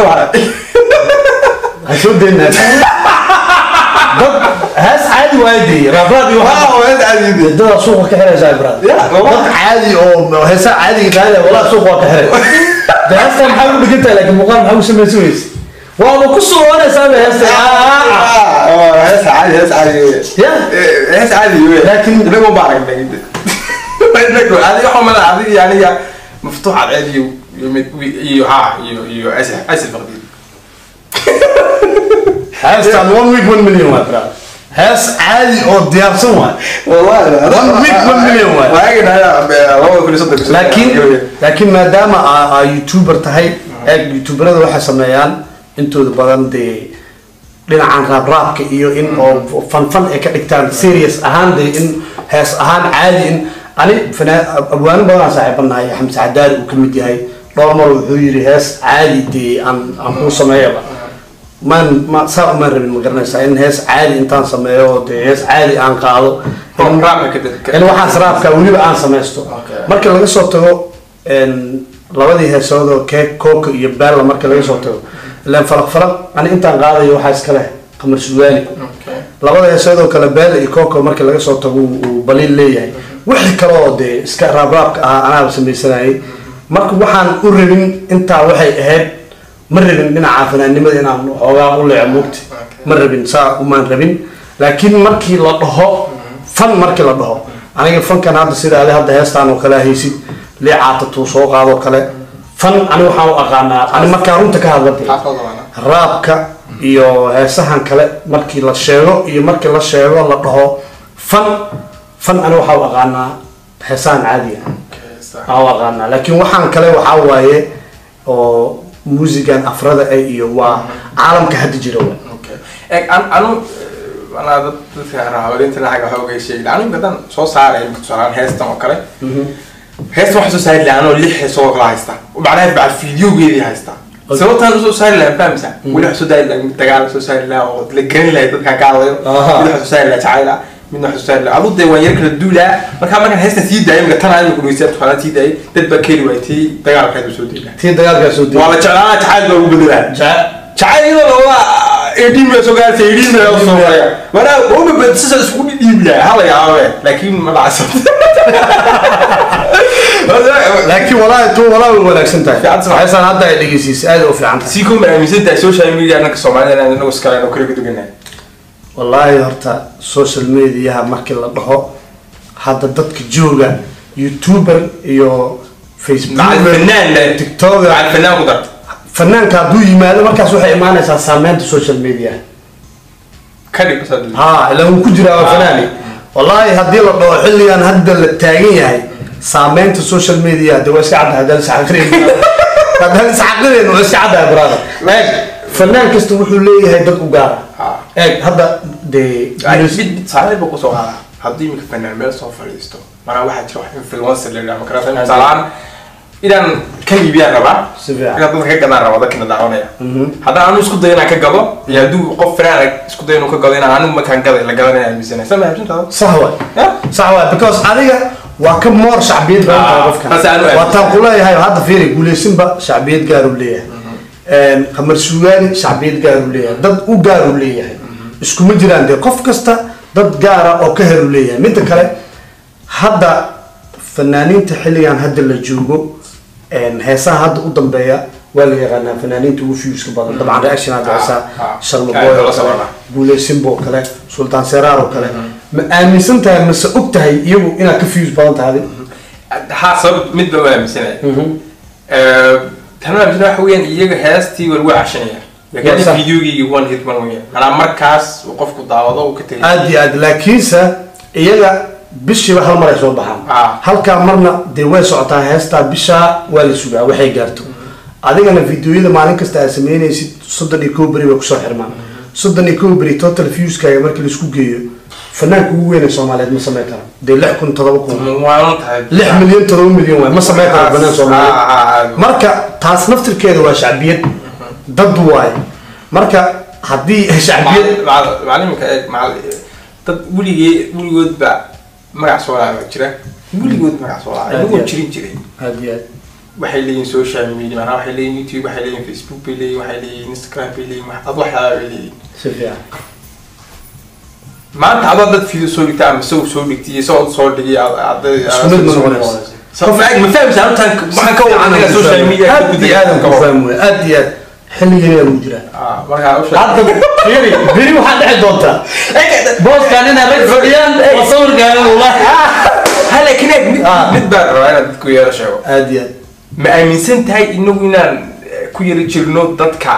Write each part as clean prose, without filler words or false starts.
Waa Ha soo deynaa dad hees caadi waayadii raabraab iyo waxa. Waa hees caadi. Dada suuqa ka xiraysaa, brother. Ya, dad caadi oo heesa caadiga qaadaya, walaa suuqa waa ka xiray. De heestan maxay u dhigan tahay? Laakiin muuqaal maxaa u samaysan weyse? Waaba ku suganaysaa ba heesta. Hees caadi, hees caadi. Ya. Hees caadi wey. Inagu baa aragnay, inagu adiga waxa mala adiga iyo aniga Maftuux Cadceed iyo mid iyo ha iyo Asif, Asif Faqdiid. Heestan one week 1 million waa, brother. Hees caadi oo diyaarsan waay. Wallahi. One week, 1 million waay. Waagana 2030. Laakiin maadaama aa YouTuber tahay, eeg, youtuberada waxay sameeyaan intooda badan dee dhinacan raabraabka iyo in oo fanfan ay ka dhigtaan serious ahaan, dee in hees ahaan caadi in ani abwaano badanaa saaxiibanahay, Xamse Cadaari uu ka mid yahay, dhowr mar wuxuu yiri hees caadi dee aan kuu sameeyaba. Maan ma saa umaan rabin, ma garanaysaa, in hees caadi intaan sameeyo oo dee hees caadi aan qaado Raabka in waxaas raabka weliba aan samaysto. Marka laga soo tago labadii heesood oo keeg kooka iyo bella, marka laga soo tago, ilaan Falaq Falaq ani intaan qaadayo waxaa iska leh Qamar Sugaani. Labada heesood oo kale, Bella iyo Coco, marka laga soo tago uu baliil leeyahay, wixii kale oo dee iska raabraabka ahaa anaaba samaysanayay. Marka waxaan u rabin intaa waxay ahayd, ma rabin dhinaca fanaannimada inaan xoogaa u leeco, mugti ma rabin, saa umaan rabin. Laakiin markii la dhaho fan, markii la dhaho aniga fankan hadda sida adi hadda heestaan oo kale haysid, liicaata tuu soo qaadoo kale, fan ani waxaan u aqaanaa, ani markaa runta ka hadla dee, raabka iyo heesahan kale markii la sheego iyo markii la sheego la dhaho fan, fan ani waxaa u aqaanaa heesahan caadiga aan u aqaanaa. Laakiin waxaan kale waxaa waaye oo muusigan afrada ah iyo waa caalamka hadda jira wa. Eg anu anaa dadka rahawarinta lacag waxa oga sheegi, anu imika haddaan soo saaray imika tusaalaan heestan oo kale, heestan waxaan soo saari lahaa anoo lix hees oo kala haysta, macnaha bacad fiidiyogeedii haysta. Sababtaan usoo saari lahaa fahamsa, weli waxaan soo daari lahaa mid dagaal soo saari lahaa oo la garan lahay dadkaan ka hadlayo, mid waxaan soo saari lahaa jacayl ah, midna waxaan soo saari lahaa adu dee waan yar kala duulaa. Markaa markaan heestan sii daayay imika tan aan imika dhegeystayaal tusaalaan sii daayay, dad baa keeni waayay tii dagaalkeedu soo dayi lahaa. Tii dagaalkaa soo waa la jeclaanaa, jacayl baa ugu bedelaa, jacayl iyadoo la 18 mil soo gaartay, 18 mil soo maraya wana uma bad sisa isku dhiib lahaa hala yaabe, laakiin ma dhacsan. Laakiin walaahi tuu walaa way wanaagsan tahay. Fiican tahay. Heestan hadda ay dhegeysiisay aad u fiican tahay. Sii kuma aaminsan tahay social media anaka Soomaalida inaan inagu iskale inuu kala guduganahay? Wallaahi horta social mediaha markii la dhaho hadda dadka jooga, YouTuber iyo Facebook, macal fanaan le. TikToker. Macal fanaan ku dar. Fanaanka hadduu yimaado markaas waxay imaanaysaa saameynta social media. Ka dhig bas ha ilaa wuu ku jiraa waa fanaani. Wallaahi haddii la dhaho xilligan hadda la taagan yahay saameynta social media, de waa iska caddahay. Haddaan isxaqirayn waa iska caddahay, brother. Eeg, fanaan kasta wuxuu leeyahay dad u gaara. Eeg hadda dee mid saaxiib buu kusoo qaadaa, haddii iminka fanaan meel soo fadhiisto, maraa waxaa jira wax influencer la yidhaha, makarasa, tusaalaan inaan ka iibiyaan rabaa. Si fiican. Inaan dadka ka gadaan rabaa, dadkina daawanaya haddaan anu isku dayo inaan ka gado iyo hadduu qof fanaan isku dayo inuu ka gado, inaan anigu markaan gaday la gadanaya aaminsanay sama aaminsantaada. Sax waay. Ya. Sax waay, because adiga waa ka moor shacbiyad badan tahay qofkan. Taas aan u waa taan kuleeyahay. Hadda fiiri, Guuleysinba shacbiyad gaar uu leeyahay, Qamar Sugaani shacbiyad gaar uu leeyahay, dad u gaar uu leeyahay, iskuma jiraan dee. Qof kasta dad gaara oo ka hel uu leeyahay. Midda kale, hadda fanaaniinta xilligan hadda la joogo, heesaha hadda u dambeeya waa la yaqaanaa fanaaniinta ugu viewska badan dabcan reaction aad bixisaa. Sharma Boy oo kale, Guuleysinbo oo kale, Sultaan Seraar oo kale, ma aaminsan tahay mase og tahay iyagu inaad ka views badan tahay? Ha, sabab mid baa u aaminsanaya. Tan u aaminsanaya waxa weeyaan iyaga heestii waa lagu cashanaya, laakiin videogii one hit one weeyaan, manaa markaas uu qofku daawado uu ka tegay. Aad iyo aad, laakiinse iyaga bishiiba hal mar ay soo baxaan. Halkaa marna dee way socotaa heestaa, bishaa waa la sugaa waxay gaarto. Adigana videoyada maalin kasta aad sameynaysid 31 beri way kusoo xirmaan. 31 beri total viewskaaga markii laisku geeyo, fanaanka ugu weyn ee Soomaaliyeed ma sameyn karo dee 6,000, 7,000. Waan tahay. 6 milyan, 7 milyan waay, ma sameyn karo fanaan Soomaaliyeed. Marka taas naftirkeeda waa shacbiyad dad waaye. Marka haddii shacbiyad Macalimka eeg, dad weligee weligoodba magac soo lahaa jira, weligood magac soo lahaa inagoo jirin jiray. Aad iyo aad. Waxay leeyihiin social media, macnaha waxay leeyihiin YouTube, waxay leeyihiin Facebook bay leeyihiin, waxay leeyihiin Instagram bay leeyihiin, wax ad waxyaaba bay leeyihiin. Si fiican. Maanta adoo dad video soo dhigta ama sawir soo dhigtay iyo sawir soo dhigay aad Isku mid ma noqonayso. Ma fahmaysa arrintan waxaan ka wadaa social media? Aad iyo aad aan ku fahmaya, aad iyo aad. Xilligeeda lagu jiraa. Markaa u sheeg. Hadda fiiri, beri waxaa dhici doontaa booskan inaa rag fadhiyaan oo sawirkaaga wallahi. Ha, laakiin eeg, mid mid baan rabaa inaad dadku yara sheego. Aad iyo aad. Ma aaminsan tahay inagu inaan ku yara jirno dadka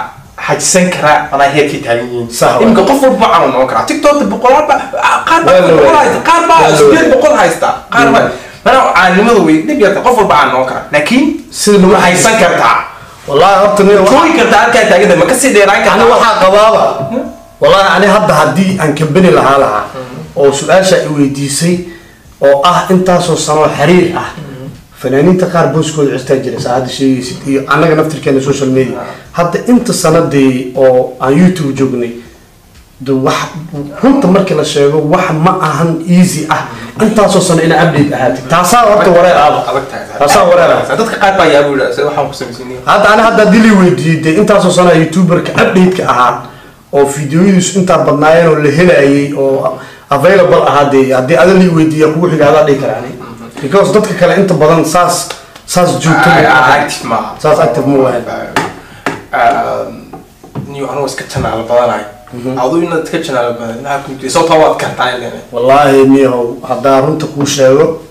xajisan kara anaa heerkay taagan yihiin? Sax waay. Iminka qof walba caan noqon karaa. TikTok boqolaal ba qaar baa Waa la 100 waayay. haysta, qaar baa Waa la 800 haysta, qaar baa manaa caannimadu way dhib yarta. Qof walba caan noqon karaa, laakiin sida lagu ma haysan kartaa? Wallahi horta nin joogi kartaa halkaa taaganta? Ma kasii dheeraan ani kartaa? Waxaa qabaaba wallahi ani hadda haddii aan kambani lahaa oo su-aasha i weydiisay oo ah intaasoo sanoo xiriir ah, fanaaniinta qaar booskooda cistaa jira, saa hadda sheegaysid, iyo annaga naftirkeena social media hadda inta sanadii oo aan YouTube joognay de, wax runta markii la sheego, wax ma ahan easy ah intaasoo sano inaa update ahaatid. Taasaa horta wareer ah. Adag tahay. Taasaa wareer ah. Dadka qaar baa yaabu yidhaa, sida waxaan ku samaysanay. Hadda ani hadda haddii la weydiiyey dee intaasoo sana youtuberka update-ka ahaa oo fiidiyoyadiisu intaa badnaayeen oo la helayay oo available ahaa, dee haddii ada la weydiiya kugu xiga adaa dhihi karaa ani, because dadka kale inta badan saas joogto ma ahayn. Active maaha. Saas active ma ahayn. Niyo anuu iska janaalo badanahay, adu inaad iska janaalo badan maxaa ku jira? Sababtaa waad kartaa in Wallaahi miyahow, haddaa runta kuu sheego,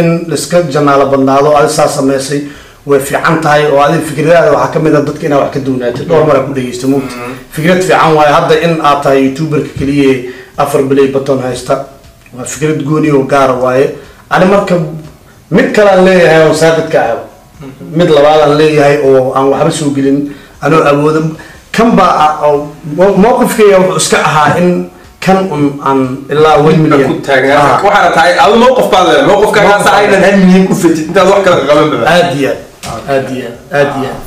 in laiska janaalo badnaado adi saa samaysay way fiican tahay, oo adi fikradaada waxaa kamid ah dadka inaad wax ka duwnaatid. Dhowr mar aa ku dhegeysta mugta, fikrad fiican waaye. Hadda in aad tahay youtuberka keliya afar play button haysta waa fikrad gooni oo gaara waaye. Ani marka mid kalean leeyahay oo saaqidka ah, mid labaadaan leeyahay oo aan waxba soo gelin anoo awoodo. Kan baa oo mowqifkayga wuxuu iska ahaa in kan un aan ilaa 1 million ku taagnaa. Waxaana tahay adu mowqif baad leedahay, mowqifkaagaa sax inaad 1 milyan ku fetid intaad wax kala qaban baba. Aad iyo aad, aad iyo aad, aad iyo aad.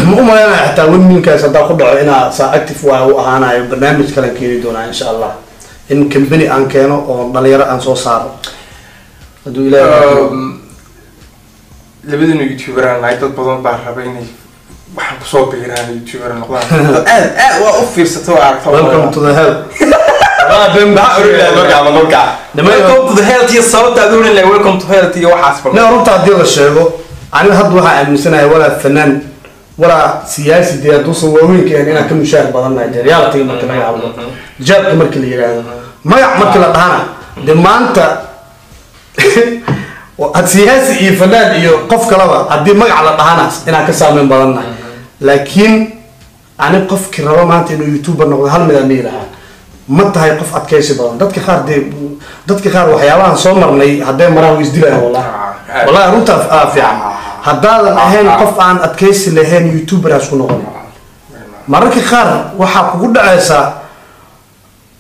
Ma u malaynaya xitaa 1 millionkaas haddaa ku dhaco inaa saa active waa u ahaanayo. Barnaamij kalen keeni doonaa insha Allah, in company aan keeno oo dhalinyaro aan soo saaro hadduu Ilaahay. Labadina youtuber aan nahay, dad badan baa raba inay waxaan kusoo biiraan, youtuber noqdaan. Dad aad aad waa u fiirsato oo aragto. Welcome to the hell. Maxaa oran lahayd markaa ama markaa welcome to the health iyo sababta aad oran lahayd welcome to health iyo waxaas Ne, runta haddii la sheego, aniga hadda waxaa aaminsanahay walaa fanaan walaa siyaasi dee hadduusan waaweynka ahayn inaan ka mushaar badannahay dee reality marka laga hadlo, jaabka marka la yiraahdo, magac marka la dhahana dee. Maanta had siyaasi iyo fanaan iyo qof kaleba haddii magac la dhahana inaan ka saameyn badannahay. Laakiin ani qofkii raba maanta inuu youtuber noqdo, hal mid aan dhihi lahaa: ma tahay qof adkaysi badan? Dadka qaar dee, dadka qaar waxyaabahan soo marnay hadday maraan way isdilayaan wallahi. Wallahi runta fiican, haddaadan ahayn qof aan adkaysi lahayn youtuberaas ku noqon. Mararka qaar waxaa kugu dhacaysaa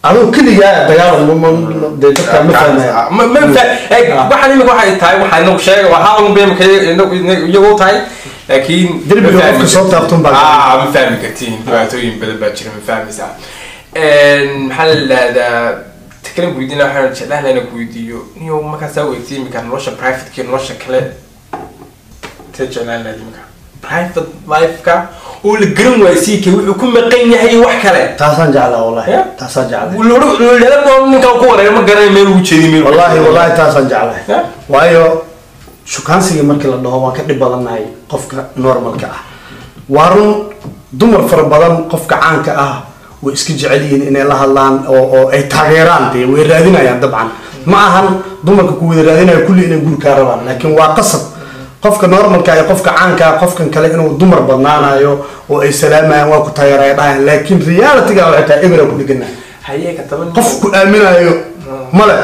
adoo keligaa dagaalan dee dadka ma fahmaya. Ma waxaan imika waxay tahay, waxaa inagu sheega waxaa un bay imika iyagu tahay, laakiin Derbiga ma fahmi qofka soo kartid. taabtun baa Ma fahmi kartiin, dhibaatooyin badan baa jira, ma fahmaysaa. Maxaa la yidhahdaa, ta kale weydiina waxaan jeclaan lahaa inaan ku weydiiyo niyo, markaasaa weydiiyo imika nolosha private iyo nolosha kale ta jeclaan lahayd imika private life-ka oo la garan waayo CK wuxuu ku maqan yahay iyo wax kale. Taasaan jeclaa wallahi. Yeah. Taasaan jeclaa. Ninkan ku wareer ma garanayo meel ugu jeedi meel. Wallahi wallahi taasaan jeclahay. Yeah. Waayo shukaansiga markii la dhaho waan ka dhib badannahay qofka normalka ah. Waa run, dumar fara badan qofka caanka ah way iska jecel yihiin inay la hadlaan oo ay taageeraan dee, way raadinayaan. Dabcan ma ahan dumarka ku wada raadinayo kulli inay guur kaa rabaan, laakiin waa qasab qofka normalka iyo qofka caanka ah qofkan kale inuu dumar badnaanayo oo ay salaamayaan, waa ku taageeraya dhahayaan, laakiin realityga waxay tahay ebera ku dheganahay. Hayee ka taban. Qof ku aaminayo male.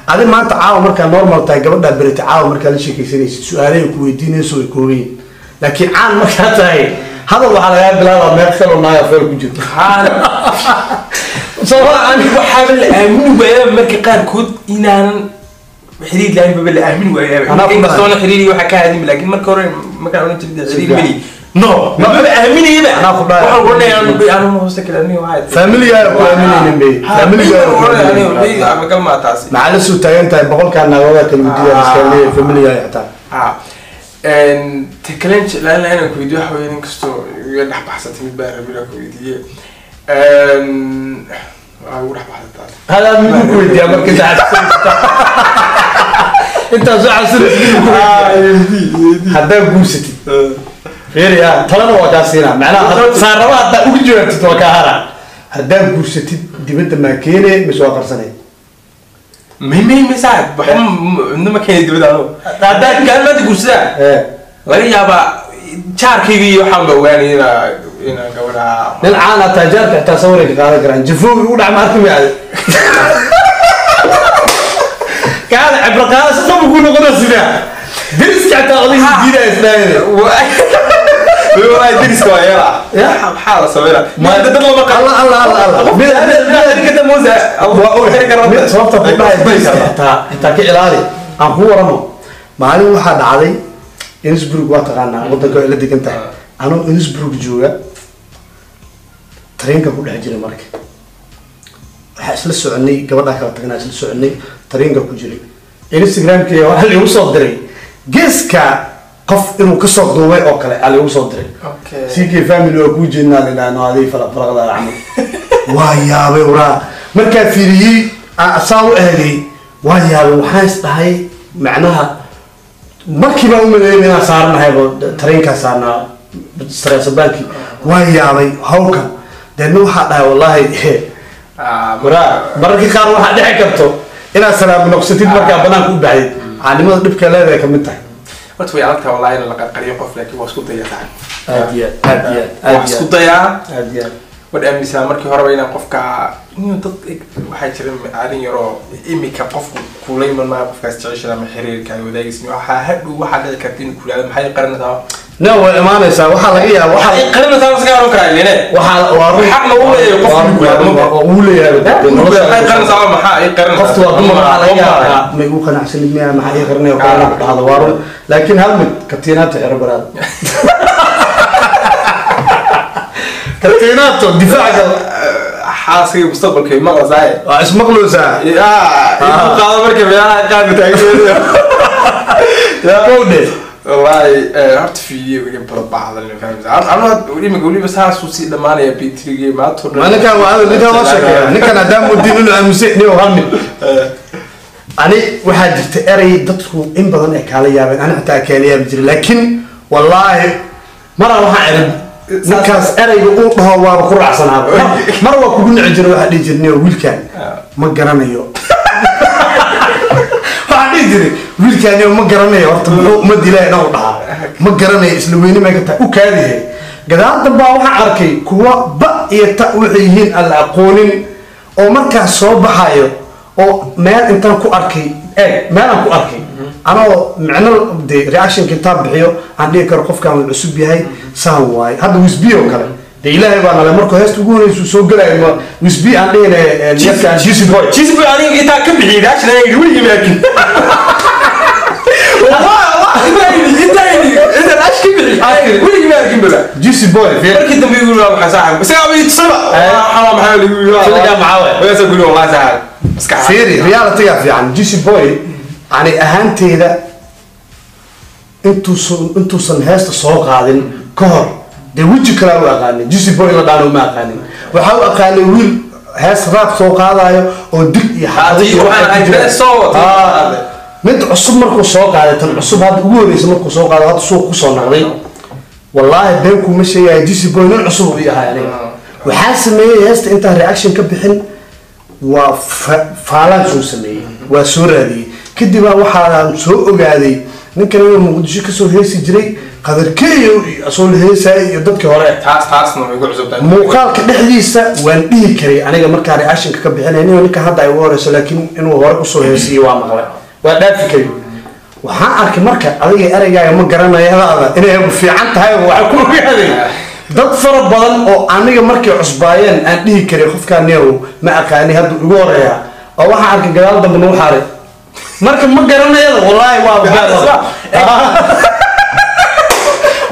Adi maanta caawa markaa normal tahay, gabadhaa berita caawa markaa la sheekaysanaysid su-aalahay ku weydiinayso way kooban yihiin, laakiin caan markaa tahay hadal waxaa lagaa bilaabaa meel kaloo naaya feel ku jirto. Soo waxaaba la aamini waayaa marka qaarkood inaanan xiriir lahayn baba la aamini waayaa. Anaa ku Inkastoona xiriir iyo waxaa ka hadin, laakiin marka hore markaan oran jiray xiriir mali no maba aaminayaba. Anaa ku dhahay. Waxaan oranaya anu hoosta kale aniga waxaa Familigaaga ku aaminaynin bay. Familigaaga ku aaminaynin. Aaminaynin taasi. Maxaa la soo taagan tahay boqolkaa naagoodaa kala gudiyaa iska leeyahay familigaaga xitaa. Ta kalen jeclaan lahaa inaan ku weydiiyo waxa weeye, inkastoo iga dhex baxsatay, mid baan rabay inaan ku weydiiye. Waa igu dhex baxsatay. Hada mid ku weydiiyaa marka intaa intaa soo xasuusinaysa mid ku weydiiyaa. Haddaa guursatid, fiiri, ah, talana waa kaa siinaa, macnaha saaraba haddaa ugu jawaabtid waa kaa hara. Haddaa guursatid, dibadda maa keene mise waa qarsanay? May, may, may, saaxib, waxba midna ma keenay dibadda anugu. Haddaa kaan maanta guursadaa, laga yaabaa jaarkayga iyo waxaan ba ogaanay inaa gabadha. Nin caan ah taa, jaarka xitaa sawiray ka qaadan karaan. Jafoogi ugu dhac ma arki maade kaada cibro qaadasho dhaba ku noqona sidaa deriska xitaa odayga diidaya isdhaayade. Wallahi deriska waa yeelaa. Ya? Maxaa la sameynaa? Maanta dad lama qabo. Alla, alla, alla, alla. Waa ogahay. Mid sababta ku dhahay deriska xitaa ka ilaali aan ku waramo. Maalin waxaa dhacday Innsbruck, waa taqaanaa wadanka ay la degan tahay. Anoo Innsbruck jooga tareenka ku dhex jira, marka waxaa isla soconay gabadhaa kala tagnaa, isla soconay tareenka ku jiray. Instagramkii waxaa liigu soo diray geeska qof inuu kasoo duubay oo kale aa liigu soo diray. CK family waa kuu jeednaa lidhaano aday falaq falaqda camal. Waa yaabay waraa markaa fiiriyey, saa u eegay, waa yaabay. Waxaan is dhahay, macnaha markii baan u maleeyay inaan saaranahayba tareenkaa saarnaa sareesabaankii. Waa yaabay hawlka. Deedna waxaa dhahay, wallaahi waraa mararka qaar waxaa dhici karto inaad salaamo noqsatid markaa banaanka u baxdid. Caanimada dhibka leedahay kamid tahay. Horta way adagtahay wallahi in la qarqariyo qof, laakiin waa isku dayaa tahay. Aad iyo aad, aad iyo aad. Waa isku dayaa. Aad iyo aad. Waan aaminsanaa markii horeba inaan qofka inuu dad waxaa jira arrin yaroo imika qofku kula iman maayo qofkaas jecesha ama xiriirka ay wadaagaysin. Waxaa hadhow waxaa dhici karta inuu kulaado, maxay qarinaysaa? No, way imaanaysaa. Waxaa laga yaaba waxaa Maxay qarinaysaa maska oran karaa iline? Waxaa waa run. Xaqna uu leeyahay qofku inuu kulaado. Waa uu leeyahay. Maxay qarinaysaa, maxaa ay qarinaysaa? Qoftu waa dumar, waxaa laga yaabaa ma igu qanacsanid miya, maxaa ii qarinaya oo kale ku dhahdo. Waa run, laakiin hal mid katiinaadta xero baraad, katiinaadto difaaca. Xaaskayga mustaqbalka maqlasaaye. Waa ismaqloosaa. Inuu qaado marka meelaha qaadka taageerada. Kowdhe. Wallahi horta fiidiyo weli badan baa hadalna fahamsa. Anu imika weliba saasuu sii dhamaanaya bitrigii maanta oo dhan. Ma ninkan waa ninkan waa sheekeeya ninkan haddaan moodin inuu aamusay nin. Hal mid ani waxaa jirta erey dadku in badan ay kaala yaabeen, ani xitaa kaala yaabi jiray, laakiin wallaahi maraa waxaan erin ninkaas ereyga uu dhaho waaba ku raacsanaaba. Mar waa kugu nici jiray, waxaa dhihi jirnay wiilkan ma garanayo, waxaan dhihi jiray wiilkaan ma garanayo horta muxuu ummadda ilaahay dhan u dhahaa, ma garanayo isla weyni may ka tahay u kaadiyahay. Gadaal dambaa waxaan arkay kuwa ba iyo ta waxay yihiin aan la aqoonin oo markaas soo baxayo oo meel intaan ku arkay, eeg, meelaan ku arkay anoo micno de reactionka intaan bixiyo aan dhihi karo qofkaan wuu cusub yahay, saan waaye. Hadda wisbi oo kale de ilaahay baa nale markuu heesta ugu horeysa uu soo gelayo ma wisbi aan dhihine yarkaan Juicy Boy. Cheese boy, aniga intaa ka bixiyay reaction ayaa yidhi weligii ma arkin. Wallahi, intaa yidhi, inta reaction ka bixiyay weligii ma arkin baba. Juicy Boy fiir. Markii dambe igu yidhi waa maxay saaxib? Isagaa bay tusaba. Waxaa maxaa lagu yidhi? Xilligaa maxaa waay? Wayasa guri wallahi saaxib. Maskax. Fiiri, realityga fiican. Juicy Boy ani ahaanteyda intuusan heesta soo qaadin ka hor dee weji kalaa u aqaanin. Juicy Boy la dhaano uma aqaanin, waxaa u aqaanay wiil hees raab soo qaadayo oo dil iyo xabado iyo waxaan waxay ku ahay jiraan. been soo wato. Mid cusub markuu soo qaaday, tan cusub hadda ugu horeysa markuu soo qaado, hadda suuq kusoo noqday, wallaahi been kuma sheegaya, Juicy Boy nin cusub uu ii ahay aniga. Waxaa sameeyey heesta intaan reaction ka bixin waa faalaan soo sameeyey, waa soo raadiyey. Kadib baa waxaan soo ogaaday ninkan inuu Muqdisho kasoo heesi jiray, Qadarkeeyo asoo la heesayay iyo dadkii hore. Taasna way ku cusub tahay. Muuqaalka dhexdiisa waan dhihi karay aniga markaa reactionka ka bixinay inuu ninka hadda ay ugu horeyso, laakiin inuu hore usoo heesiyey waa maqlay, waa dhaafi kari. Waxaan arkay marka adiga ereygaaga ma garanayadaada inay fiican tahay. Waxaa ku ogaaday dad fara badan oo aniga markay cusbaayeen aan dhihi karay qofkaan neow ma aqaani, hadda igu horeeya, oo waxaan arkay gadaal dambe nagu xaaray. Marka ma garanayada wallaahi waa,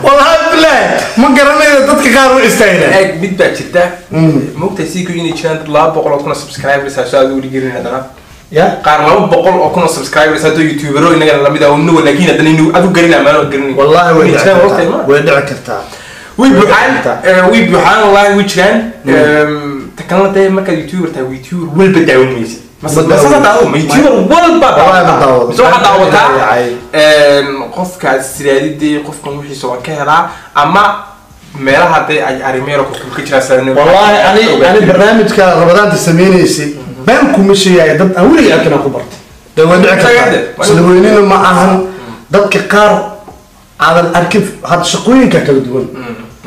wallaahi bilaahi ma garanayo, dadka qaar u istaagna. Eeg, mid baa jirta. Moogtahay sii ku inay jiraan dad 200,000 subscribers ah soo aad u weli gelin haddana. Ya. Qaar 200,000 oo subscribers hadda youtubero inagana lamid ah oo nuwa, laakiin haddana inuu adu garanaa maano garanay. Wallahi way Way dhici jiraan, kartaa. waqti ma Way dhici kartaa. Way buuxaan, way buuxaan, wallahi way jiraan. Ta kalena dee markaad youtuber tahay, youtuber walba daawan maysid. Ma daawan. Mase daawo ma youtuber walba? Wallahi ma daawado. Mise waxaad daawataa Ay. Qofkaas tiraadidee qofkan wixiisa waan ka helaa, ama meelaha dee ay arrimeero ka jiraan sida- Wallahi ani barnaamijka Ramadaanta sameynaysay been kuma sheegaya, dad aan weligay arkin aan ku bartay. Dee way dhici kartaa, isla weynina ma ahan. Dadka qaar aadan arkin had shaqooyinka kala duwan,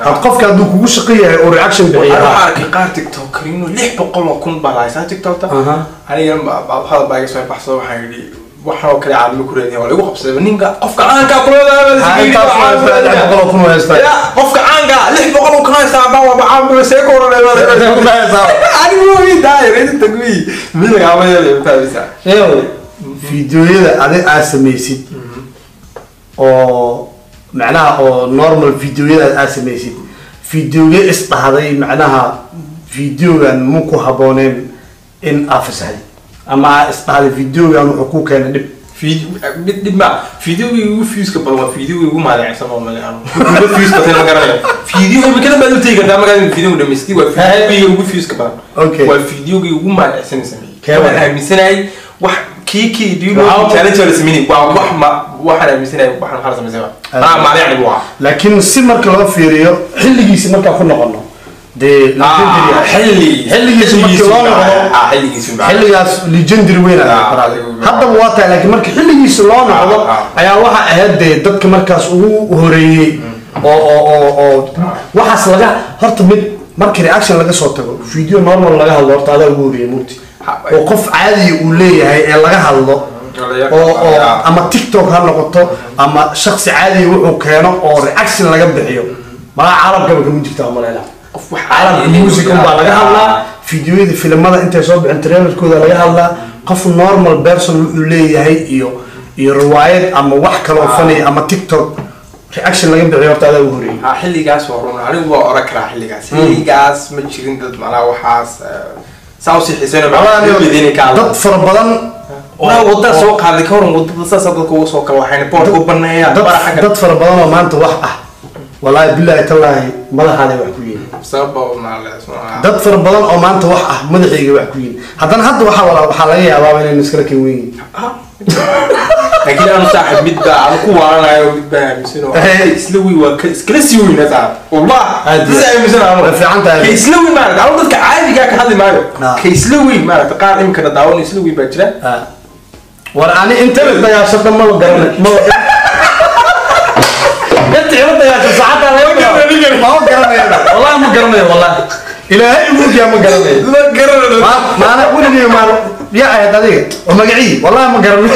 had qofka hadduu kugu shaqo yahay oo reaction bixiya. Waxaan arkay qaar tiktokerino 600,000 baa lahaysaa tiktokta. Aniga hadal baa iga soo baxsado, waxaan yidhi waxaan oo kale caalami ku raadinaya waa lagu qabsaday ninka qofka caanka Ha, intaas waa 600,000 waa haystaa. Ya, qofka caanka 600,000 haystaa baa waa caamilo seeko oranay. Anigu way daay reedi tagwi mid lagama yeelayo, fahmaysaa? Eew, fiidiyoyada adi aad samaysid oo macnaha oo normal fiidiyoyada aad samaysid, fiidiyoga isdhahday macnaha fiidiyogan mu ku habooneen in aa fasaxday ama aa isdhahday fiidiyogan wuxuu ku keenay dhib? Mid dhib ma, fiidiyogi ugu viewska badan waa fiidiyogi ugu maaleecsan oo male anu ugu views batay ma garanayo. Fiidiyoga imikada baad u tegi kartaa markaad fiidiyoga dhamaystay, waa fiidiyogi ugu viewska badan. Waa fiidiyogi ugu maaleecsan sameeyey. Kee waay? Waxaan aaminsanahay wax kii kii challenge la sameeyey waa wax ma waxaan aaminsanahay waxaan khala samaysay ma maaleecni buu ahaa. Laakiin si marka loo fiiriyo xilligiisi markaan ku noqono dee legendary ah. Xilli Xilligiisa markii loo noqdo. Xilligiisa xilligaas legendary weyn ayaa Ah, haddaba waa tahay, laakiin marka xilligiisa loo noqdo ayaa waxa ahayd dee dadka markaas ugu horeeyey oo waxaas laga horta mid marka reaction laga soo tago, video normal laga hadlo, horta adaa ugu horeeyey mugti oo qof caadiya uu leeyahay ee laga hadlo oo ama TikTok ha noqoto ama shaksi caadiya wuxuu keeno oo reaction laga bixiyo, malaa caalamkaba kama jirta umaleynaa. Qof wax Caalamka music unbaa laga hadlaa, fiidiyoyada filimada intay soo bixin trailerkooda laga hadlaa. Qof normal person wuxuu leeyahay iyo riwaayad ama wax kaloo fanaya ama TikTok reaction laga bixiyo, horta adaa ugu horeeyey. Ha, xilligaas waa run, anigu waa oran karaa xilligaas ma jirin dad macnaha waxaas saa usii xiiseynayo macnaha Dad fara badan waa wadada soo qaaday ka waran, wadada saasa dadka uga soo kala waxayna boorka u baneeyaan bara xagga. Dad fara badan oo maanta wax ah, wallaahi bilaahi tallaahi madaxaaday wax ku yihiin. Sababa maale. Dad fara badan oo maanta wax ah madaxayga wax ku yihiin, haddana hadda waxaa walaa waxaa laga yaabaa inaynu iskala keen weyn yihiin. Laakiin anu saaxib mid baa anu ku waaranayo, mid baa aaminsan oo isla weyn waa iskala sii weyn saaxib, wallah. Aad iyo is aaminsan anu. Way fiican tahay. Ka isla weyn maaragta, anu dadka caadigaa ka hadli maayo. Ka isla weyn maaragta, qaar imikana daawan isla weyn baa jira. War ani inta la dagaashada maba garanay, maba inta ila dagaasho saacadda laga bilaabo maba garanayo, wallahi ma garanayo, wallahi ilaahay igu ogyaa ma garanayo. Ma garanayo. Maana weligay maan yaa ahayd adiga oo magacii, wallahi ma garanayo,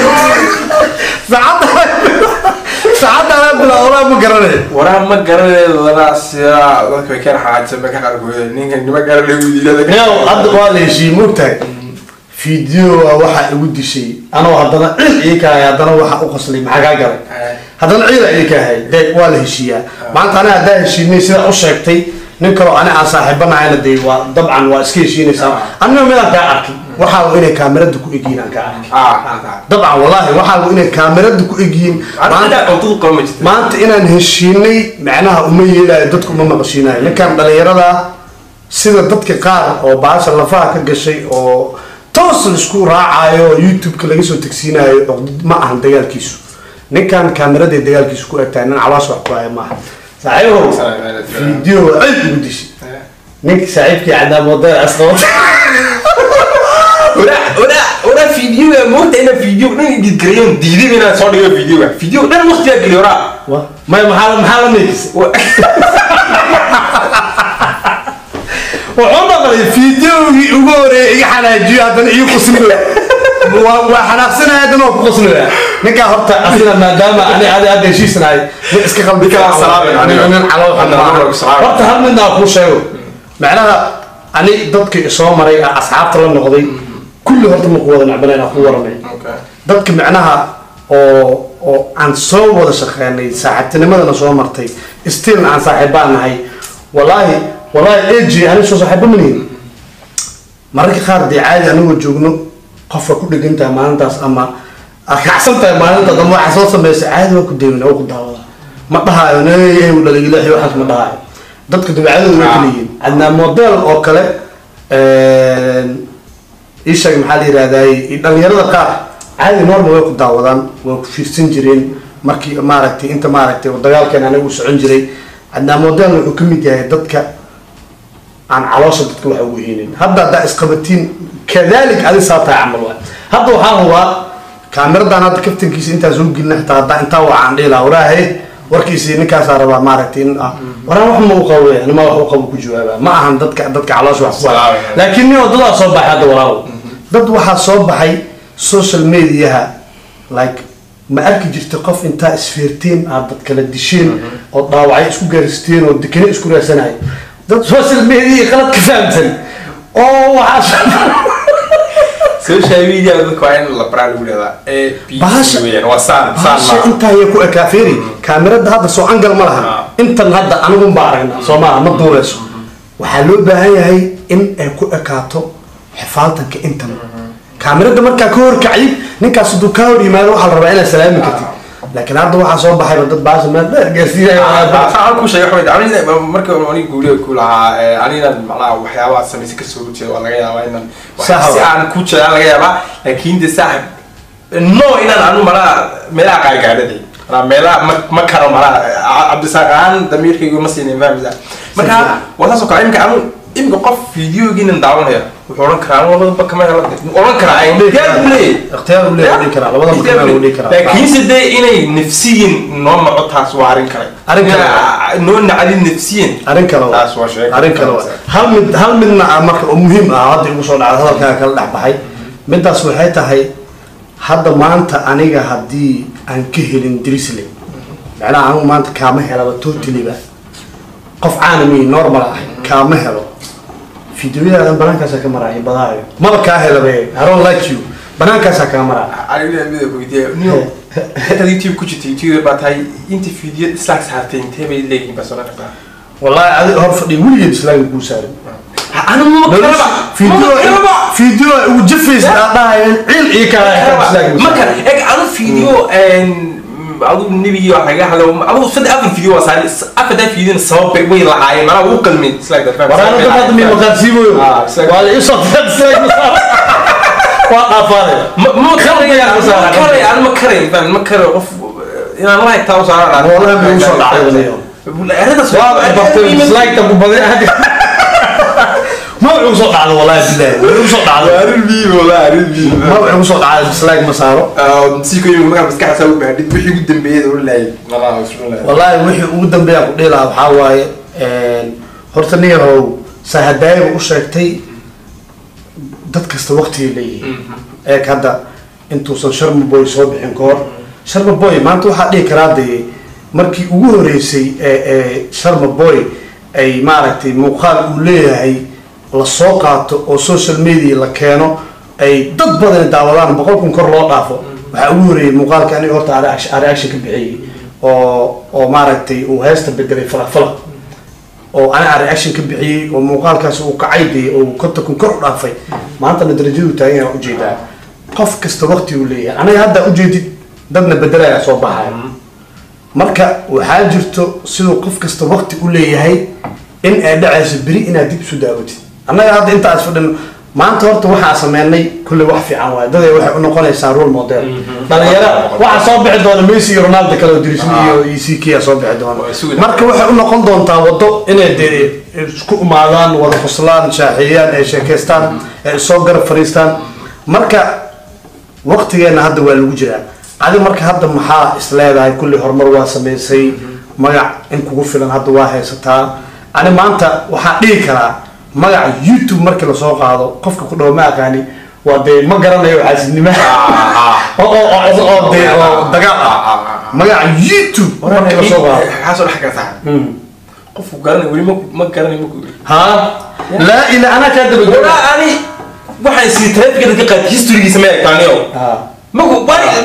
saacadda laga bilaabo wallahi ma garanayo. Waraa ma garanayo lana sidaa dadka way ka xaajsan ba ka qaarkood ninkan nima garanayo wiilada. Yow, hadda waa la heshiiyey, moogtahay video waxaa igu dishay anoo haddana ciil ii kahay, haddana waxa u qoslay maxaa kaa galay, haddana ciil ii kahay. Dee waa la heshiiyaa maanta, ani haddaa heshiinay sidaa u sheegtay nin kaloo ani aan saaxiibanahayna dee waa dabcan waa iska heshiinaysaa. Anigoo midaan kaa arkay waxaa inay kaamirada ku egyihiin aan kaa arkay. Dabcan wallahi waxaa inay kaamirada ku egyihiin maanta. Cuntada qaba ma jirta. Maanta inaan heshiinay macnaha uma yeelayo, dadku uma maqashiinayo ninkan dhalinyarada sida dadka qaar oo baasha lafaha ka gashay oo toos la isku raacayo oo youtube-ka laga soo tegsiinayo. Cuqdad ma ahan dagaalkiisu, ninkan kaamiraday dagaalkiisu ku egtahay, nin caloos wax ku haya maaha saaxiibow. Video cid ugu dishay ninka saaxiibkii cadaan wadada asqabata. Ora videoga moogta inaa video dhan edit gareeyo, diiday inaan soo dhigo videoga, video dhan waqtigaa geliyo oraa. May maxaa la meekisay? Wuxuu maqlay fideogii ugu horeeyay iga xanaajiyo, haddana ii qosliyo, waa xanaaqsanaya, haddana waa ku qoslaya ninkaa. Horta asina maadaama ani adi hadda heshiisnahay nin iska qalbi Ninkaa waa salaamay aniga. nin calool xun Hadda maaha. waa ku salaamay. Horta hal midna aan kuu sheego, macnaha ani dadkii soo maray ee asxaabta la noqday kulli horta ma ku wada necbanayn, aan ku waramay dadka macnaha oo aan soo wada shaqeynay, saaxiibtinimadana soo martay, still aan saaxiibaan nahay. Wallaahi wallaahi aj ani soo saaxiibo ma nihin. Mararka qaar dee caadi anagoo joogno Qofka ku dhegan tahay maalintaas ama aad kacsan tahay maalinta dambe, waxaa soo sameysay caadi waa ku deemin oo ku daawada. Ma dhahaayo nee u dhalay ilaahi, waxaas ma dhahaayo. Dadka dabeecadooda way kala yihiin. Cadnaan Model oo kale, ii sheeg, maxaa la yihahdaay, dhalinyarada qaar caadi normal way ku daawadaan, way ku fiirsan jireen markii maaragtay inta maaragtay dagaalkeen aniga uu socon jiray. Cadnaan Model wuxuu ka mid yahay dadka aan caloosha dadka waxa ugu heenin. Hadda haddaa isqabatiin kadalik adi saa tahay camal waay. Hadda waxaan hubaa kaamiradan hadda kaftankiisa intaan soo gelina, xitaa haddaa intaa wacaan dhihi lahaa, waraahe warkiisii ninkaasaa rabaa maaragtay in waraan wax ma u qabo, anima wax u qabo ku jawaaba. Ma ahan dadka caloosha wax ku haya, laakiin nin wadadaa soo baxay hadda, walaalo, dad waxaa soo baxay social mediaha. Like ma arki jirta qof intaa isfeerteen, aad dad kala disheen oo dhaawacyo isku gaarsiteen oo dekene isku raadsanaya, dad social media qalad ka fahamsan oo waxaa Social media dadka waa in la baraa lagu leedaa A B C weeyaan, waa saan saan. Bahasha ma intaa ayay ku ekaa. Fiiri kaamirada hadda soo angal ma lahan. Intan hadda anigun baa aragnaa, soo maaha? Ma duuleyso. Waxaa loo baahan yahay in ay ku ekaato xifaaltanka intan. Kaamirada markaa ka horkacdid, ninkaas hadduu kaa hor yimaado, waxaa la rabaa inaad salaami kartid, laakiin hadda waxaa soo baxayba dad baasha meel dheer gaarsiinaya. Waxaan ku sheegay waxa weeye, aniga marka aniga guuriga ku lahaa, anina macnaha waxyaabaha samaysa ka soo horjeeda waa laga yaabaa inaan Sax si aan ku jeedaan laga yaabaa, laakiin de saaxib no inaan anu malaha meelaha qaargaadhaday manaa meelaha ma karo malaha Cabdisaaq ahaan damiirkaygu ma siinin, fahmaysaa? Marka waa saas oo kale. Imika anu imika qof videogiinan daawanaya wuxuu odhan karaa anu labadaba kama helo, odhan karaa, ikhtiyaar buu leeyahay. Ikhtiyaar uu leeyahay, dhihi karaa labadaba kama helo, dhihi karaa. Laakiinse dee inay nafsiyin noo naco, taas waa arrin kale. Arrin kale. Noo nacdin nafsiyin. Arrin kale waa. Taas waa sheeko. Arrin kale waa. Hal midna ah marka oo muhiim ah hadda igu soo dhacday, hadalkaaga kala dhex baxay, midaas waxay tahay hadda maanta aniga haddii aan ka helin Drisle, macnaha anigu maanta kaama helaba totally-ba, qof caalami normal ah kaama helo, fideoyadaadan banaankaasaa ka maraayo badaayo, maba kaa helabe. I don't like you, banaankaasaa kaa maraa. Aniga mida ku weydiiya niyo, intaad YouTube ku jirtay, YouTuber baa tahay, inta video dislike saartay intee bay leeyihiin baa soo kartaa? Wallahi adi hor fadhiya weligeed dislike kuu saarin. Anu ma karaba, video ma karaba. Video ugu jafaysa aa dhahayeen ciil ii kala. Marka eg anu video adu nebigii wax laga hadlo, adu saddex afar video waa saaray, afartaa videona sabab bay way lahaayeen, manaa ugu qalmin dislike. Waraana dad hadda mi maqaadsiiboyo. Ah, dislike. Waa la isoo dislike ma saaro, waa dhaafaade. Ma karay, ma karay, anu ma karay, faham, ma karay qof inaan like taa u saaraan. Wallahi ma igu soo dhacday walahi. Arrintaas waa bartay dislike ta ku badan hadda, ma igu soo dhacdo, wallahi billahi ma igu soo dhacdo. Arrin muhiim, wallahi arrin muhiim. Ma igu soo dhacdo, dislike ma saaro. Si ku yimid markaa maskaxda saa u baadhid, wixii ugu dambeeyay oo laayay malaha isku laayay. Wallahi wixii ugu dambeeya ku dhihi lahaa waxaa waaye, horta nin yahow sahadaayiba u sheegtay, dad kasta waqtigay leeyihiin. Eeg hadda intuusan Sharma Boy soo bixin ka hor, Sharma Boy maanta waxaa dhihi karaa dee markii ugu horeysay ee Sharma Boy ay maaragtay muuqaal uu leeyahay la soo qaato oo social media la keeno, ay dad badani daawadaan, 100,000 kor loo dhaafo, waxaa ugu horeeyay muuqaalka aniga horta aan reaction ka bixiyey oo maaragtay uu heesta bedelay Falaq Falaq, oo ana aan reaction ka bixiyey oo muuqaalkaas uu kacay dee oo 50,000 kor u dhaafay. Maantana darajadu taagan yahay ujeedaa. Qof kasta waqti uu leeyahay. Aniga hadda ujeedid dadna bedelaya soo baxaya. Marka waxaa jirto siduu qof kasta waqti u leeyahay in ay dhacayso beri inaad dib isu daawatid. Annaga hadda intaas fadhino maanta horta waxaa sameynay kulley wax fiican waaye, dad waxay u noqonaysaa role model. Dhalinyaro waxaa soo bixi doona Messi iyo Ronaldo kale oo Drisle iyo CK aa soo bixi doona. Waa sugi. Marka waxay u noqon doontaa waddo inay dee isku imaadaan, wada qoslaan, shaaxeeyaan, ay sheekaystaan, ay soo garab fadhiistaan. Marka waqtigeena hadda waa lagu jiraa. Adi marka hadda maxaa is leedahay? Kulli horumar waa samaysay, magac in kugu filan hadda waa haysataa. Ani maanta waxaa dhihi karaa magaca YouTube markii lasoo qaado, qofka ku dhawo ma aqaani, waa dee ma garanayo xaasidnimo oo dee oo dagaal ah magaca YouTube markii lasoo qaado. Maxaa soo dhex kartaa qofku garanay weli ma garanay ma ku Ha, laa ila anaa kaa daba walaa ani waxaan sii taleefanka dadka qaad historygiisa ma eegtaaniyo. Maku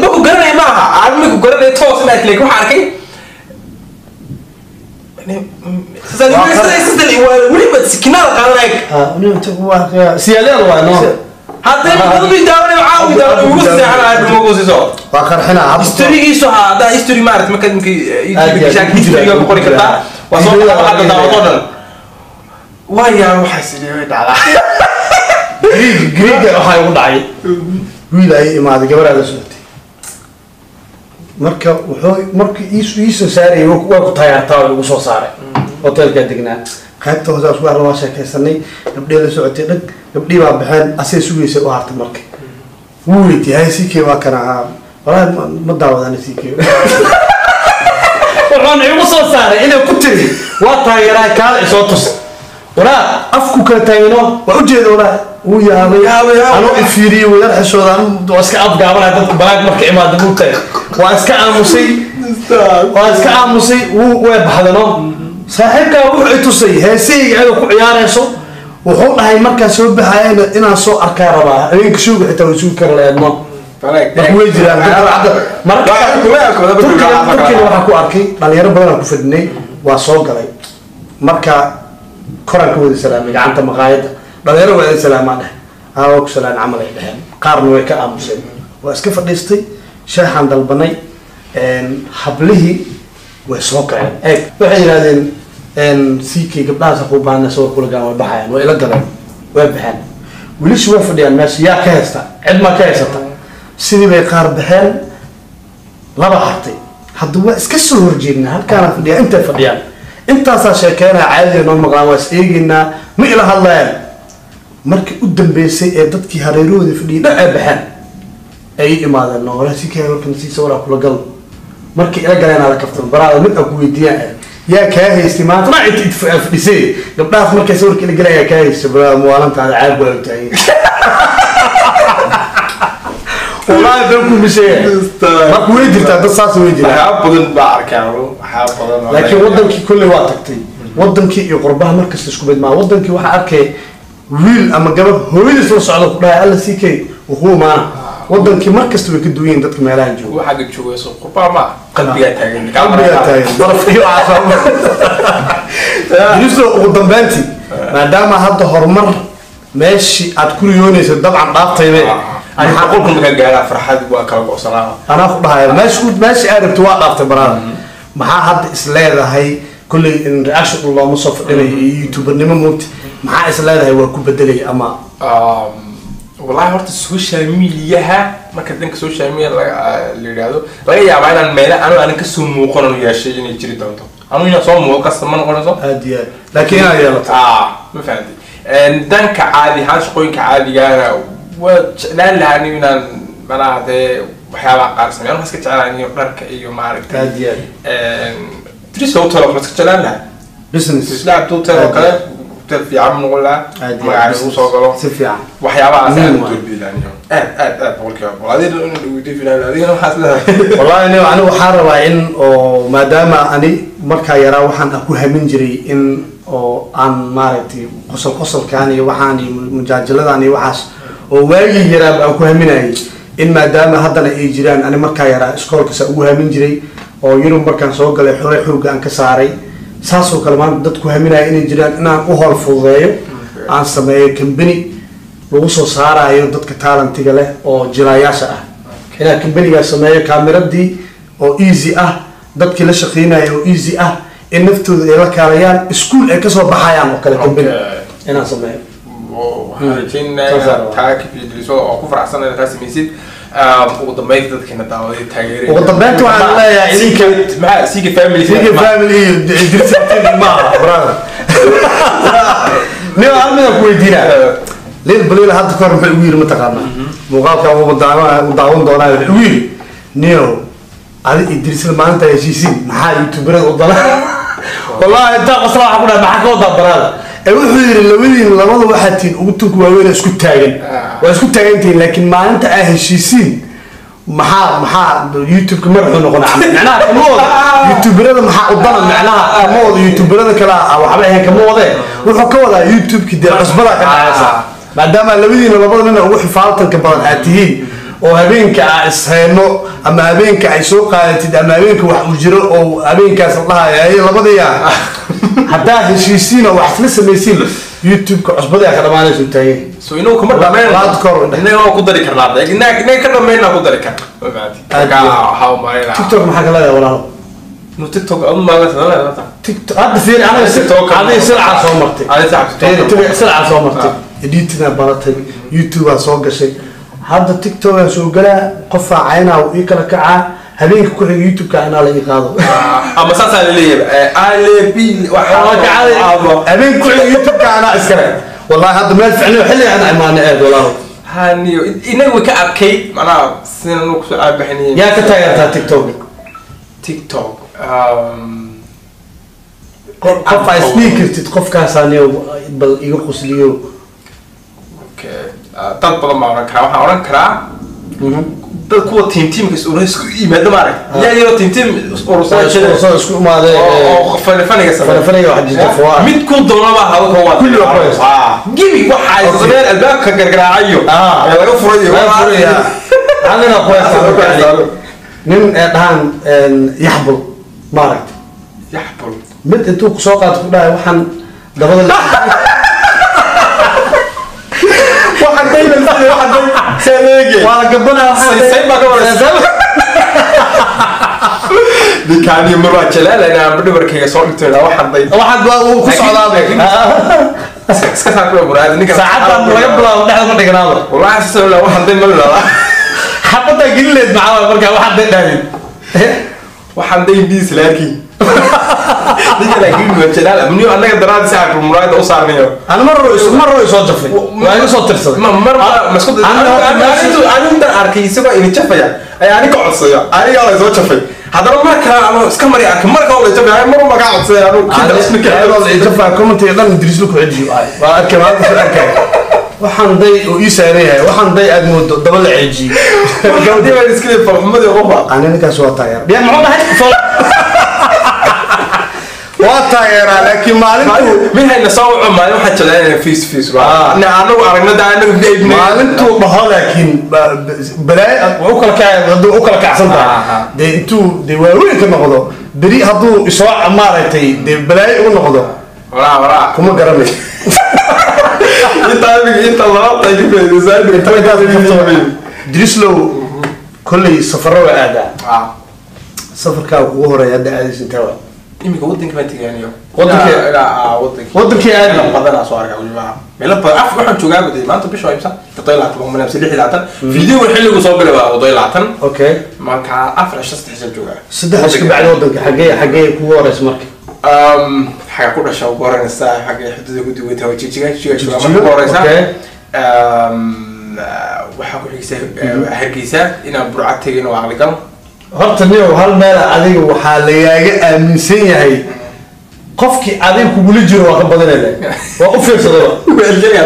maku garanay maaha, aan maku garanay toos ma arkay, laakiin waxaan arkay weliba sikinaada qaadanaya. Siyaaleel waa no. Hadda dad daawanay caawi daawanay ugu seexanaya dhumo ku soo. Waa qarxinaa hadda. Historigiisu hadda history maaragt marka Aad iyo aad YouTube historyga ku qori kartaa, waa soo Videoda hadda laga daawato dhan waa yaa waxaas idhi way dhacdaa. Griiga waxaa igu dhacay wiil ay imaaday, gabaraa la socotay. Marka wuxuu markii iisoo saarayay waa ku taageertaa oo igu soo saaray hotelkaa degnaa qaybta hoose. Isku arrin waa sheekaysanay, gabdhii la socotay dhag, gabdhii baa baxeen, asay sugaysa u hartay. Marka wuu weydiiyey, hay CK waa kana? Walaahi ma daawadana CK. Wuxuuna igu soo saaray inay ku tiri waa taageeraa, kaala isoo tus walaa afku kala taagano waa ujeeda. Walaa wuu yaabay. Yaabay, yaabay. Anuu ifiiriyey, wuu yar xishooda, anu waa iska afgaabanaya dadka balaag marka imaada mugtahay. Waa iska aamusay, waa iska aamusay. Wuu way baxdano. Saaxiibkaa wuxuu i tusay heesahayga ayadoo ku ciyaarayso. Wuxuu dhahay markaa soo baxayana inaan soo arkaa rabaa habeenka showga, xitaa way sugi kara laeedno. Marka way jiraan dadka hadda marka Turkiga waxaa ku arkay dhalinyaro badan aan ku fadhinay. Waa soo galay, marka koraan ka wada salaamay gacanta maqaayadda. Dhalinyaro waa idin salaamaa dheh, aa waa ku salaan camal ay dheheen, qaarna way ka aamuseen. Waa iska fadhiistay, sheexaan dalbanay. Hablihii way soo kaceen, eeg waxay yidhahdeen CK gabdhahaas ku baahna sawir kula galaan. Way baxayaan, way ila galeen, way baxeen. Wiilashii way fadhiyaan meesha, yaa ka haysta? Cid maa ka haysata? Sidii bay qaar baxeen, laba hartay. Hadda waa iska soo horjeednaa, halkaana fadhiyaa, intay fadhiyaan intaasaa sheekeynaya, caadiga noo maqlaan, waa is eegeynaa, ma ila hadlayaan. Markii u dambeysay ee dadkii hareerahooda fadhiyay dhan ay baxeen ay ii imaadeen, no walaa CK warkan sii sawiraa kula gal. Markii ila galeen ala kaftan baraada mid aan ku weydiiyaan, yaa kaa haystay maanta ma inta fadhisay gabdhahaas markay sawirka ila galeen? Yaa kaa haystay baraada? Muwaalantaada caag waa u taagan. Wallaahi been kuma sheegay. Marka way jirtaa dad saas, way jiraan. Waxyaabo badan baa arkay anigu, waxyaabo badan oo Laakiin wadankii kolley waa tagtay, wadankii iyo qurbaha markasta isku mid maa. Wadankii waxaa arkay wiil ama gabadh hooyadiis la socda ku dhahay alla CK wuxuu maana. Wadankii markasta way ka duwan yihiin dadka meelahan jooga. Kuwa xagga jooga soo qurbaa ma qalbigaa taagan. Qalbigaa taagan baraf iyo waxaas. Yusuf, ugu dambeyntii, maadaama hadda horumar meeshii aad ku riyoonaysa dabcan dhaaftaybe, Ani 100,000 markaan gaaraa farxad waa kala go'sanaa. Anaa ku dhahaya meesha meeshii aad rabto waa dhaaftay baraada. Maxaa hadda is leedahay? Kolley in reaction looma soo fadhinayo iyo youtubernimo moogta. Maxaa is leedahay waa ku bedelay ama? Wallahi horta social mediaha, marka dhanka social media laga la yidhaahdo, laga yaabaa inaan meelo anu aanan kasoo muuqan anu yeeshay inay jiri doonto. Anu inaan soo muuqo kasta ma noqonayso. Aad iyo aad, laakiin inaad yeelato. Ah, ma fahanti. Dhanka caadi ahaan shaqooyinka caadigaana waa jeclaan lahaa anigu inaan malaha dee waxyaabaha qaar sameeyo. Anu waxaan iska jeclaan iyo dharka iyo maaragtay Aad iyo aad. Tris hotel oo kale iska jeclaan lahaa. Business. Isla hotel oo kale, hotel fiican ma noqon lahaa. Aad iyo aad. Magaca ugu soo galo. Si fiican. Waxyaabahaas aad u Waay. doorbidi lahaa aniga. Aad aad aad, 100%. Adiga inuu dhaweydiin, adigana waxaas leedahay? Wallahi anigu waxaan rabaa in oo maadaama ani markaa yaraa waxaan aan ku hamin jiray in oo aan maaragtay qosol qosolkan iyo waxaan iyo mujaajiladan iyo waxaas oo waagii yaraa aan ku haminayay, in maadaama haddana ay jiraan, ani markaa yaraa iskoolka saa ugu hamin jiray oo Yurub markaan soo galay xore xoogga aan ka saaray, saasoo kale maanta dad ku haminaya inay jiraan, inaan u howl fududeeyo, aan sameeyo company lagu soo saarayo dadka talentiga leh oo jilaayaasha ah, inaan companygaa sameeyo, kaamiradii oo easy ah, dadkii la shaqeynaya oo easy ah, in naftooda ay la kaalayaan, iskuul ay kasoo baxayaan oo kale, company inaan sameeyo. Waxaan rajaynayaa Saas inaad aa taa ka fiidiliso oo ku faraxsan inaad taa samaysid. Ugu dambeynta dadkeena daawaday taageeraya. Ugu dambeynta waxaan leeyahay maxaa CK family? CK family iyo Dirsan maaha brother. Nin hal mid aan ku weydiinaa. Lil Baliil hadda kahor muxuu igu yiri mataqaanaa? Muuqaalka uu daawan doonaa. Wuxuu igu yiri, niyo adi Idriisla maalinta heshiisiin maxaa youtuberada u dala? Wallahi intaa qosla waxaa ku dhahay, maxaa ka wadaa baraada? Ee wuxuu yiri labadiin labada waxaa tihiin ugu tunka waaweyn ee isku taagan, waa isku taagantihiin, laakiin maalinta aa heshiisiin maxaa youtube-ka madaxuu noqonaa? Macnaha kama wado youtuberada maxaa u dana, macnaha kama wado youtuberada kale ah waxba ahayn kama wadee. Wuxuu ka wadaa youtube-ki dee cusbada ka dhacaysa, maadaama labadiina labada nin ugu xifaaltanka badan aad tihiin oo habeenka aa ishayno ama habeenka ay soo qaadatid ama habeenka wax uu jiro oo habeenkaas la dhahayo ay labadiya haddaa heshiisiin oo wax isla samaysiin. YouTube-ka cusbadii aa ka dhamaanaysa uu taagan yahay. So inuu kuma dhameyn Laad kor u dheh. Inaga ku dari karnaa, inaga ka dhameynaa ku dari karnaa. Ma fahanti? Aad Marka iyo waxaa u malaynaa TikTok maxaa ka leedahay, walaalo? Nu TikTok adu maalinta TikTok hadda fiiri, aniga TikTok adiga silcaa soo martay. Adiga saaxiib Fiiri, TikTok. Silcaa soo martay, editinaa baratay, YouTube-aa soo gashay, hadda TikTok-aan soo galaa, qofaa caynaa uu ii kala kacaa, habeenka ku xiga YouTube-ka anaa la ii qaado. Ama saasaa laleeyahay ale b. Waa kacay. Habeenka ku xiga YouTube-ka anaa iskale. Wallahi hadda meel ficniyo xilli aan imaanay aad, walaalo. Haniyo inaga way ka adkayd, macnaha sidan anu kusoo caabaxinayay. Yaa ka taageertaa TikTok? TikTok Qof aa isdhihi kartid qofkaasaa niyo bal iga qusliyo? Okay, dad badan baan oran karaa. Waxaan oran karaa dad kuwa team teamka is isku yimaado, maarag yaa yaroo team team is urursan jira. Soo isku imaadee. Oo fani faniga sameeya. Fani-faniga wax jirta, fuwaa. Mid ku doonaba hado ka waa Kulli waa ku haysta. Gibi waxa ay sameeyeen albaabka gargaraacayo Ah. ee laga furayo. Laga furaya. Hal nin aa ku haysta Ku haysta. Nin ee dhahaan yaxbul, maaragtay? Yaxbul. Mid intuu kusoo qaato ku dhahay waxaan dabada Waxaan daylan sida waxaan day seeleege. Waa la gabanaa waxaan. Say baa ka waraysa. Ninkaani mar waa jalaalayna aan dhabarkayga soo dhigto ilaa waxaan day. Waxaad waa uu ku socdaaba. Iska saa kula muraad ninka. Saacaddan laga bilaabo dhexda ma dhiganaaba. Wallahi sasa ilaa waxaan day ma ilaa. Xabadaa gelileed maxaa markaa waxaad day dhahdid? Waxaan day diis laakiin ninka laakiin waa jalaal amniyo annaga daraadi saa muraayada u saarnayo. Ana mar roo soo jafay, waa iga soo tirsaday. Ma mar ma isku Ana horta meesha- anigu intaan arkay isagoo ini jafaya ayaa aniga codsaya, aniga la soo jafay. Haddana mar kale anoo iska mari arkay, mar kale la jafay, mar uma kaa codsaya anigu jafaa commentiga dhan Idriislu ku cejiyo. Waa arkay maanta, soo arkay waxaan day oo ii saaran yahay, waxaan day aad moodo daba la ceejiyey. Gabadhii baan iska leeyahay farxumadii qofa. Ani ninkaas waa taageera. Ya muxuu dhahay? Waa taageeraa, laakiin maalintuu Mihayna soo waco maalin waxaan jeclaan face face Ah. na anagu aragno daa anagu VIP. Maalintuu dhaho laakiin balaayo waa u kala kacay, hadduu u kala kacsan tahay Aha. dee intuu dee waaweyn ka noqdo beri hadduu isoo maaragtay dee balaayo u noqdo. Waraa waraa. Kuma garanayo. Inta amiga inta laba tay ka faa'iidaysan. Drislow kolley safarro waa aadaa. Ah. Safarkaa kugu horeeya hadda aadaysa intee waa? Iminka wadanka baan tegaaniyo. Wadankee? Ilaa wadankii. Wadankii aadi. Meelo badan aan soo arkaa weliba, meelo badan. Af waxaan joogaa guday maanta bisha waa imsa? 27 ma mise 26? Video xilligu soo galay waa 27. Okay. Marka 4 cisho 3 cisho joogaa. 3 cisho ka bacdi wadanka xagee kugu horeysa marka? Xaga ku dhasha ugu horeynaysa, xagga xuduuda ku duwata waa Jijiga. Jijiga joogaa Jijiga, marka ugu horeysa. Okay. Waxaa ku xigsa Hargeysa, inaan Burca tegin oo aqligal. Horta niyow, hal meel adiga waxaa lagaaga aaminsan yahay, qofkii adiga kugula jiro waa ka badanayda, waa u fiirsadaba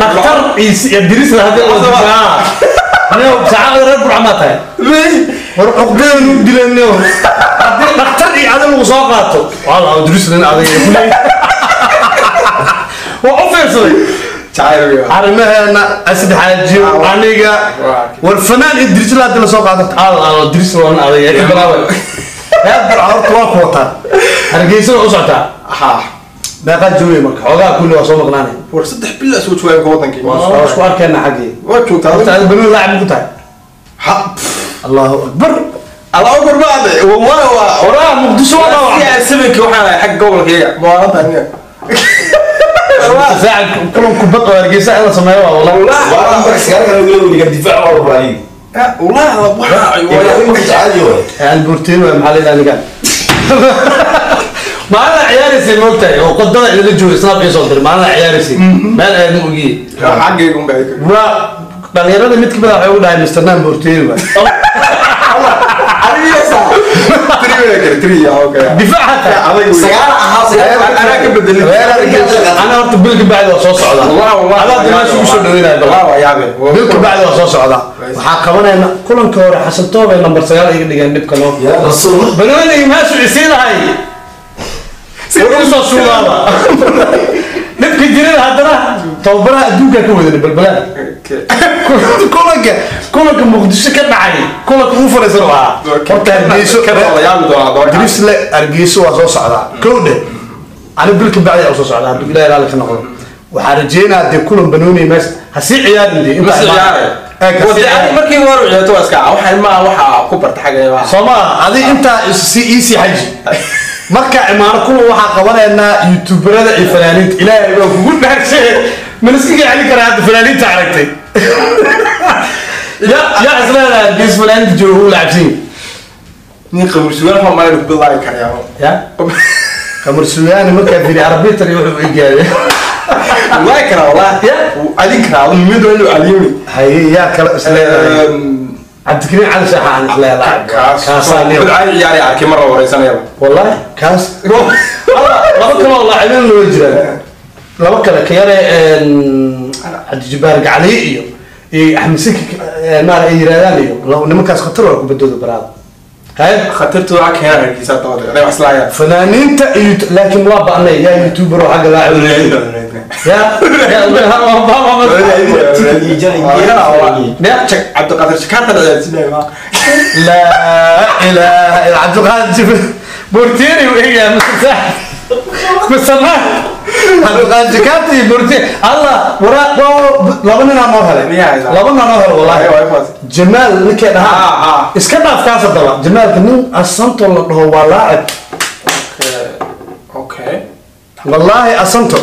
dhaktar iyo Dirisla haddii la niyow saacada reer Burca maa tahay, war cuqdada nu dilan niyow. Haddii dhaktar iyo adiga lagu soo qaato waa la Dirisla in adiga kuleeyahay, waa u fiirsaday. Jacayl. Arrimaheena asdexaajiyo aniga war fanaan iyo Dirisla haddii lasoo qaato al al Dirisla waan adiga ka bilaabay. Reer Burca horta waa ku wataa, Hargeysada u socotaa. Ha. Meeqaa joogay marka xoogaa kulli waa soo maqnaanay? War 3 bil soo joogaa wadankii. Waa isku arkeenna xaggii. Waa joogtaa. Horta adiga banooni laacib ku tahay? Ha. Allahu akbar. Allahu akbar baade wallahi waa Waraa Muqdisho waa dhaawacay. Si sabanki waxaan ahay xagga gobolkayga maalinta aniga. Saaca kulan kubad oo Hargeysa in la sameeyo waa wallahi. Difaac waa rabaa. Wallahi waxa Alburtiin waa maxaa la yidhaha ninkan maalin ciyaaraysay moogtahay oo qodada idinla joogay snap ii soo diray maalin ciyaaraysay meel aadna ogiye. Xaggayga un baa. Waa dhalinyarada mid kamid ah waxay ugu dhahay Mr. Nan Bortieri waa difaac hataa. Sagaal ahaa, sagaal. Anaa ka bedelin. Ana horta bil ka bacdi waa soo socdaa, adaa dimaasha ugu soo dhaweynaya bal. Bil ka bacdi waa soo socdaa, waxaa qabanayna kulanka hore Xasan Toobe number 9 iga dhigeen dhibka noo. Ya Rasuul. Banooniga meeshu isiinahay war u soo suugaaba dhibka jirin, haddana tababaraha adduunkaa ka wadan balbalaan. Kulanka Muqdisho ka dhacay kulanka ugu fariisan u ahaa horta Hargeyso. Drisle Hargeyso waa soo socdaa kowdhe, ani bil ka bacdi aa soo socdaa hadduu Ilahay raalli ka noqdo. Waxaa rajeynaa dee kulan banooni meesha ha sii ciyaarin dee Ma sii ciyaaray. Intaa markii hore ciyaarto waa iska waxaan ma waxa ku barta xagga waa soo ma adi intaa si easy xaji. Marka imaano kulan waxaa qabanaynaa youtuberada iyo fanaaniinta. Ilaahay baa kugu dhaarshay, ma liska celin karaa hadda fanaaniinta aragtay? Ya isleedahay bis fanaaniinta jooga u lacabsan. Nin qamar sugaan waxa malay ku bilaabi karayaa. Ya qamar sugaani markaa fiiri arbitr wuxuu igaaday wallahi karaa wallahi Ya. wuu calin karaa mid waa inuu caliyey. Haye, yaa kale isleedahay? Cabdikariin Cali Shaaxa aan isleedahay. Kaasaa nin mid cali ciyaaray arkay mar la wareysanayaba. Wallahi kaas laba kale oo laacibiin loo jiraan, laba kale ka yare Cabdijabaar Gacali iyo Axmed Siki maar ay yiraahdaan iyo nimankaas khatar waa kubadooda baraada. Haye, khatartu waxaa keenaa hargeysa dabada aday wax islaayaan fanaaniinta iyo laakiin waa ba'nay yaa youtuber oo xagga laacib ya Cabdiqaadir Shakaarta la ciyaarsiinaya ma laa ilaaha illa Cabdiqaadir Jibril Bortieri u eegaya mise mise ma Cabdiqaadir Jakaarta iyo Bortieri Allah waraa laba nin aan noo helay. Miyaa haysaa? Laba nin aan noo helay wallahi. Jamaal ninkay dhahaa Ah, ah. iska dhaaf kaas haddaba. Jamaalka nin Asanto la dhaho waa laacib. Okay. Wallaahi Asanto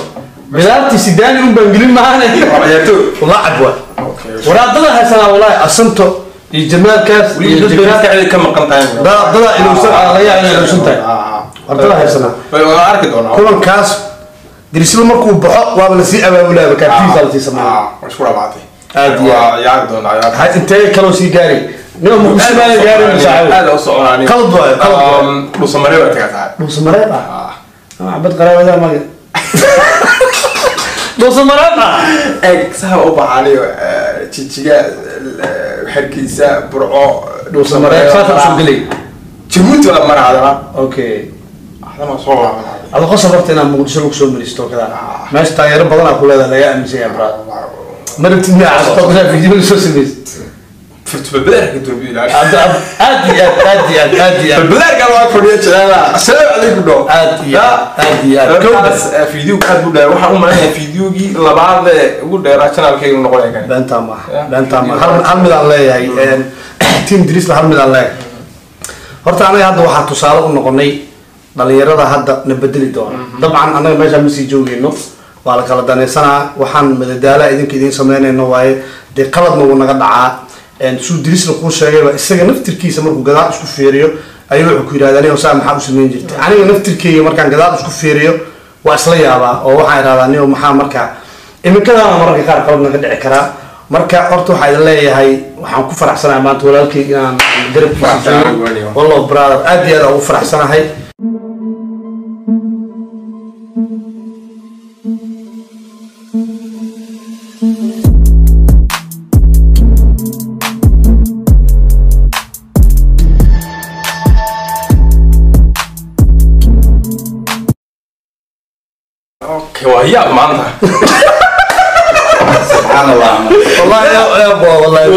bilaabtii sidaani un baan gelin maahane. Waa ciyaartooy. Laacib waa. Okay. Waraadada haysanaa wallaahi Asanto iyo Jamaalkaas weli iyo dad Jakaarta. maskaxdeeda ka maqan tahay. Dada iluusan laga yaabo inay iluusan tahay. Wardada haysanaa. Waa arki doonaa. Kulankaas dirisla markuu baxo waaba lasii abaabulaaba, kaartiisa lasii sameeya. Waa isku dhamaatay. Aad iyo aad. Waa ciyaari doonaa ciyaar. Ha intee kaloo sii gaari nima Muqdisho baa gaari masaaxiib. Aad u soconaa. Qalad waayo, qalad waayo. Dhuusamaree baa tagaa tahay. Dhuusamareeb ah, xabad qaraabada maga Dhuusamareeb ah. Eeg saha u baxaaniyo Jijiga, Hargeysa, Burco. Dhuusamareeb saasa usoo gelay. Jabuuti waa mara hadana. Okay. Hadana waa soo laabanaa. Ada qosa horta inaad Muqdisho lagu soo maristo kadaa meesha taageero badan aa ku leedahay laga aaminsan yahay baraad. Ma rabtid miyaa casto kusaa video soo samaysid? Furtubadaarka doobi ilaa. Aad aad iyo aad aad iyo aad aad iyo aad. Furtubadaarka waa fadhiya jecela. Assalaamu calaykum dho. Aad iyo aad aad iyo aad. Kaas fiidiyowga aad buu dheer. Waxaan u maleynayaa fiidiyowgii labaad ee ugu dheeraa channelkayga noqonaya kan. Beentaa maaha, beentaa maaha. Hal mid aan leeyahay team Drisla, hal mid aan leeyahay horta. Anaga hadda waxaa tusaale u noqonay dhalinyarada hadda na bedeli doona. Dabcan anaga meeshaan ma sii joogeyno, waa la kala danaysanaa. Waxaan madadaala idinka idiin sameynayno waaye dee, qaladna wuu naga dhacaa. Suu Drisla kuu sheegayba isaga naftirkiisa markuu gadaal isku fiiriyo ayuu wuxuu ku yidhahda aniga saa maxaa u samayn jirtay? Aniga naftirkeyga markaan gadaal isku fiiriyo waa isla yaabaa oo waxaan idhahdaa aniga maxaa markaa iminkadaana mararka qaar qalad naga dhici karaa. Marka horta waxaa idin leeyahay waxaan ku faraxsanahay maanta walaalkay inaan garabkiisa joogo. Wallahu brother, aad iyo aad aan ugu faraxsanahay. Okay, waa yaab maanta. Subxaan Allah. Wallahi ya ya bo wallahi.